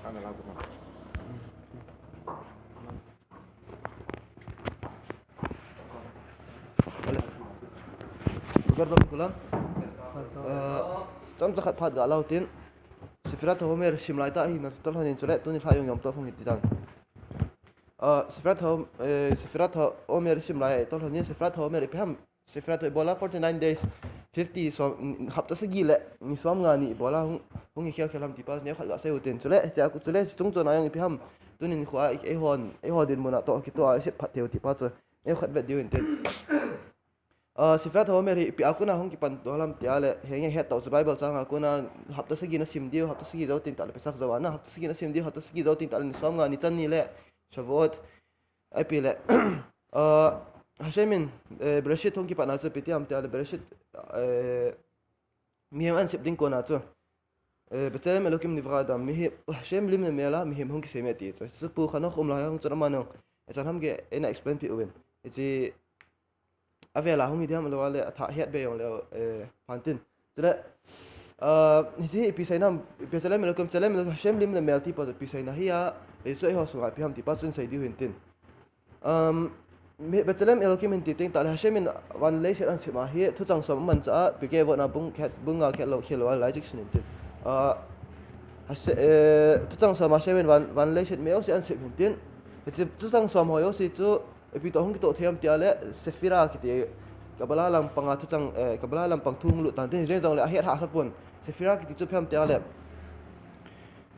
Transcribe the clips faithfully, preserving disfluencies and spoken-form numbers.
Ana la ko. Kuker dom kulam. Eh, chomcha khat phat ga lau tin. Sefirat HaOmer sim lai ta hi na tol hanin chule tuni lha jong jom to phong hiti tan. Eh, Sefirat Ha, eh, Sefirat HaOmer sim lai tol hanin Sefirat HaOmer ipi ham. Sefirat ibola forty-nine days, fifty som, hapta sagi le ni somnga ni ibola hung, hung hi khel khel ham ti pa neo khat ga sei u tin. Chule, chea ku chule, chung chon a jong ipi ham. Tunin khu a, ei hon, ei ho dinmun a to, kito a, i sep phat thei u ti pa chu. Neo khat vet diu in tin. Ah, Sefirat HaOmer hi ipi a kona hung kipan to lam tia le, henge het tau chu Bible chang a kona hapta sagi na sim diu, hapta sagi jou tin ta le Pesach jou a na, hapta sagi na sim diu, hapta sagi jou tin ta le ni somnga ni chan ni le, Shavuot, Ipi le, ah, Hashem in, eh, Bereshit hung kipat na chu ipi ti ham tia le Bereshit, eh, mihem an sep ding kona chu, eh, B'Tselem Elokim Nivra Adam, mihem, Hashem lim le mel a mihem hung kisem e ti chu. Chu pu Hanoch um lai a hung chun ama nung, e chan ham ke, eina explain pi uvin. Hichi, a vel a hung hi diam lo a le, a tha het be jong le, eh, phan tin. Chule, ah, hichi hi ipi seina, ipi B'Tselem Elokim, B'Tselem Elokim, Hashem lim le mel ti pa chu ipi seina hi a, eh, chu eiho sunga ipi ham ti pa chun sei diu hin tin. Um, mi, B'Tselem Elokim hin ti teng ta le Hashem in van leiset an sep a hi, thuchang som aman cha a, Pirkei Avot na bung khat, bung nga khat lo, khat lo a lai chik sin hin tin. Ah, Hashe-, eh, thuchang som Hashem in van, van leiset mi jouse an sep hin tin. Hichi thuchang som ho jouse chu, ipi to hung kito thei ham tia le, Sefira kiti, Kabbalah lampang a thuchang, eh, Kabbalah lampang thu hung lut tan tin, jeng jong le a het ha sa pon. Sefira kiti chu ipi ham tia le.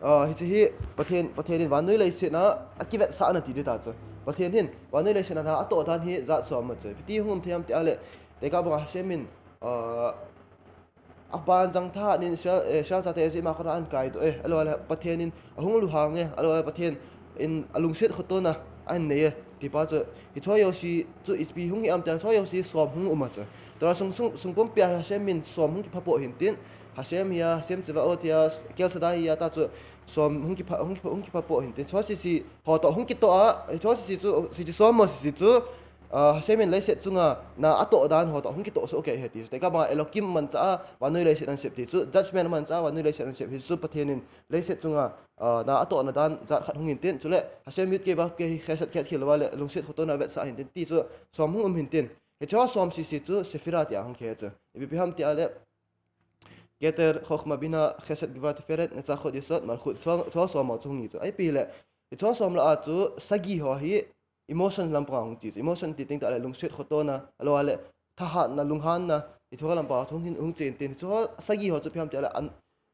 Ah, hichi hi Pathen, Pathen in vannoi leiset na a kivetsahna ti di ta chu. Pathen hin vannoi leiset na na a toh dan hi jat som a chu. Ipi ti hung um thei ham tia le, tekah banga Hashem in, ah, a ban jang thahat in Israel, eh, Israel chate Egypt a kona an kai doh e. Ahilou le Pathen in a hung lunghang e. Ahilou le Pathen in a lungset khotona a nei e. Ti pa chu, hicho jouse chu ipi hung hi ham tia, hicho jouse som hung um a chu. Torah sung, sung, sung pumpi a Hashem in som hung kiphapoh hin tin. Hashem hi a, Hashem Tsevaot hi a, Kel Shaddai hi a ta chu som hung kipha, hung kipha, hung kiphapoh hin tin. Hicho sese ho to hung kito a, hicho sese chu, sese som mo sese chu, ah, Hashem in leiset chunga na a toh dan ho to hung kito soh kei e ti. Tekah banga Elokim man cha a, vannoi leiset an sep ti chu, judgment man cha a, vannoi leiset an sep hi chu Pathen in leiset chunga, ah, na a tohna dan jat khat hung hin tin. Chule, Hashem Yud Kei Vav Kei hi chesed khet khel lo a le, lungset khotona vetsah hin tin. Ti chu, som hung um hin tin. Hicho som sese chu, Sefira tia hung khe chu. Ipi ipi ham tia le, Keter, Chokhmah, Binah, Chesed, Gvura, Tiferet, Netzach, Hod, Yesod, Malchut. Hicho, hicho som ho chu hung hi chu. Ipi le, hicho som la a chu, sagi ho hi, emotion lampang a hung ti chu. Emotion ti teng ta le lungset khotona, ahilou le thahatna, lunghanna, hicho lampang a hung hin, hung chen tin. Hicho sagi ho chu ipi ham tia le an,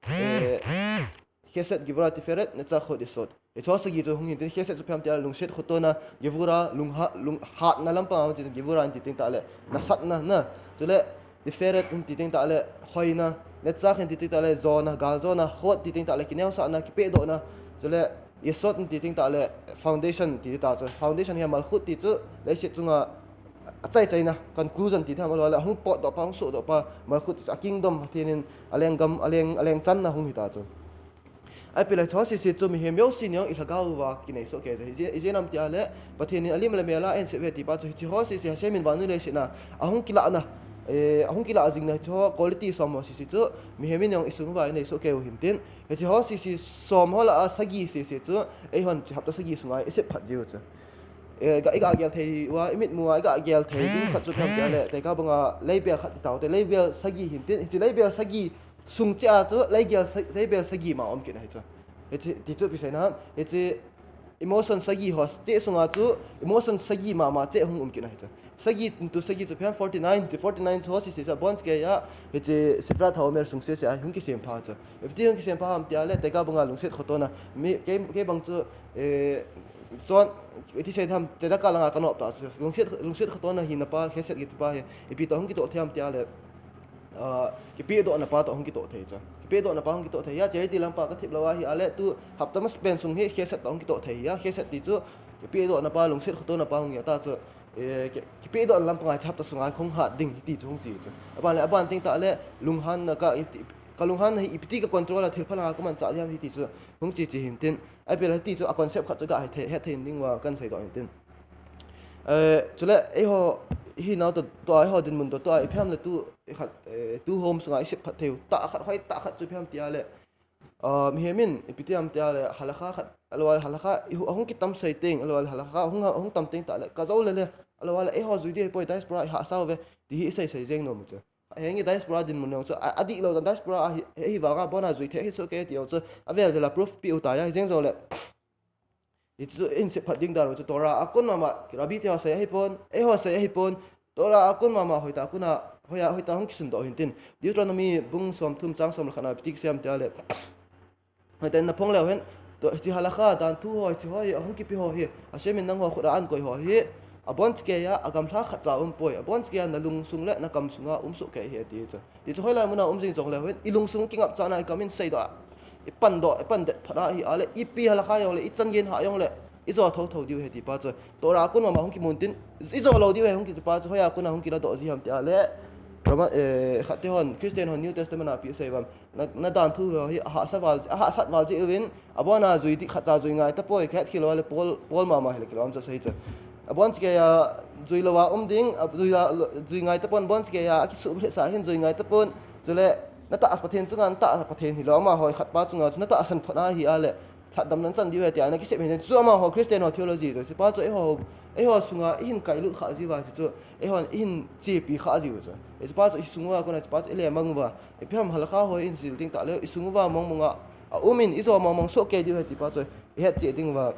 eh, Chesed, Gvura, Tiferet, Netzach, Hod, Yesod. Hicho sagi chu hung hin tin, Chesed chu ipi ham tia le lungset khotona, Gvura, lungha, lunghatna lampang a hung chen, Gvura in ti teng ta le nasatna na. Chule, Tiferet in ti teng ta le hoina, Netzach in ti teng ta le jona, galjona, Hod ti teng ta le kineosahna, kipehdohna. Chule, Yesod in ti teng ta le foundation ti ta chu. Foundation hi a Malchut ti chu, leiset chunga a chaichaina, conclusion ti tham ahilou le, hung potdoh pa, hung sohdoh pa, Malchut ti chu a kingdom, Pathen in a lenggam, a leng, a lengchanna hung hi ta chu. Ipi le hicho sese chu mihem jouse in jong i lhagao uva kinei soh kei chu. Ijeh, ijeh inem tia le, Pathen in a lim le mel a eisep e ti pa chu, hichi ho sese Hashem in vannoi leiset na a hung kilahna, eh, a hung kilah jingna hicho quality som ho sese chu mihem in jong i sung uva i nei soh kei u hin tin. Hichi ho sese som ho la a sagi sese chu, eihon hichi hapta sagi sunga i sep phat jiu chu. Eh, ga, i ga gel thei uva, i mitmu a i ga gel thei ding khat chu ipi ham tia le, tekah banga leibel khat i tao te, leibel sagi hin tin, hichi leibel sagi sung cheh a chu leigel sa-, leibel sagi ma um kit na hi chu. Hichi, ti chu ipi seina ham, hichi emotion sagi ho cheh sunga chu emotion sagi mama cheh hung um kit na hi chu. Sagi into sagi chu ipi ham forty-nine, hichi forty-nine ho sese chu abon kei a, hichi Sefrat HaOmer sung sese a hung kisem pha chu. Ipi ti hung kisem pha ham tia le, tekah banga lungset khotona, mi, kei, kei bang chu, eh, chon, iti sei tham, Tzedakah langa ka nop ta chu. Lungset, lungset khotona hina pa, Chesed kiti pa hi, ipi to hung kito thei ham tia le, ah, kipehdohna pa to hung kito thei chu. Kipehdohna pa hung kito thei. Hia charity lampa ka thip lou a hi a le tu hapta masapen sung hi Chesed to hung kito thei. Hia Chesed ti chu kipehdohna pa, lungset khotona pa hung hi a ta chu, eh, ki, kipehdohna lampang a hichi hapta sunga hung hat ding ti chu hung chi chu. Aban le, aban teng ta le lunghanna ka, ka lunghanna hi ipi ti ka control a thil phalanga ka manchah diam hi ti chu hung chi chi hin tin. Ipi le ti chu a concept khat chu ga het thei, het thei ding uva kan seidoh hin tin. Eh, chule, eiho, hi nau to, to, eiho dinmun to, to, ipi ham le tu, khat, eh, tu home sunga i sep phat thei u, tah khat, hoi tah khat chu ipi ham tia le, uh, mihem in ipi ti ham tia le halakha khat, ahilouleh halakha i hu-, ahung kitam sei teng, ahilouleh halakha ahung, ahung tam teng tah le ka jou le le, ahilouleh eiho jui ding ahipoi, diaspora i hahsa uve, ti hi i sei sei jeng nom u chu. Henge diaspora dinmun jong chu, a, adih lou dan diaspora ahi, ahi vanga abona jui thei ahi soh kei ti jong chu, avel vel a proof pe u tai a, hijeng jongle. Hichu i hin sep phat ding dan u chu Torah a kon mama, Rabbi te ho sei ahipon, eiho sei ahipon, Torah a kon mama hoitah a kon a, hoiya, hoitah a hung kisundoh u hintin. Deuteronomy bung somthum chang som le khat na ipi ti kisei ham tia le. Hoitah in na phong leu hen, to, hiche halakha, danthu ho, hiche ho hi, ahung kipe ho hi, Hashem in nangho khut a ahin koi ho hi, abonchakeiya, agamlha khatcha umpoi, abonchakeiya na lungsung le na kam sunga um soh kei ahi ati chu. Ti chu hoilai mun a um jing jongleu hen, i lungsung kingapchatna i kam in seidoh a, i pandoh, i pandet phat ahi a le, ipi halakha jongle, i chan gei hah jongle, i jo thotho diu ahi ti pa chu. Torah a kon mama hung kimun tin, i jo lou diu ahi hung kiti pa chu, hoiya kon a hung kiladoh ji ham tia le, Roman, eh, khat te hon, Christian hon New Testament a ipi asei uvam. Na, na danthu ho hi ahahsa val, ahahsat val jeh uvin, abona jui ding khatcha jui ngai tapoi, kahet khel lou le Paul, Paul mama hi le kilom chu asei chu. Abonchakeiya jui lou a um ding, a jui la, jui ngai tapon, abonchakeiya akisuh lheh sa hin jui ngai tapon. Chule, na tahsa Pathen chunga, na tahsa Pathen hilou, amaho khat pa chunga chu na tahsan phot ahi a le, lhatdamna nachan diu ahi tia na kisep hin, chu amaho Christian ho theology chu, hiche pa chu eiho, eiho sunga i hin kailut kha jiuva chu, eihon i hin chepi kha jiu chu. Hiche pa chu i sung uva kon a, hiche pa chu i lemang uva. Ipi ham halakha ho i hin jil ding tah le, i sung uva mong mong a, aum in i jo mong mong soh kei diu ahi ti pa chu i hetchet ding uva.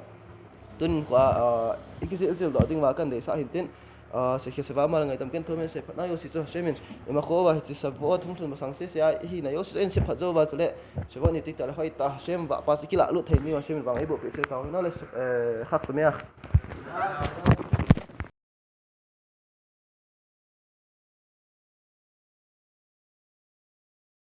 Tun kho a, ah, i kijil jil doh ding uva kahin deisah hintin, ah, seikhe seva mal ngaidam ken thum hen, seiphatna jouse chu Hashem in eima kho uva hiche Shavuot hung lhun masang sese a i hina jouse chu i hin seiphat jou uva chule, Shavuot ni teng tah le hoitah a Hashem vahpa chu i kilah lut thei ding uva Hashem in vang eiboh peh cheh tau hen le, eh, Chag Sameach.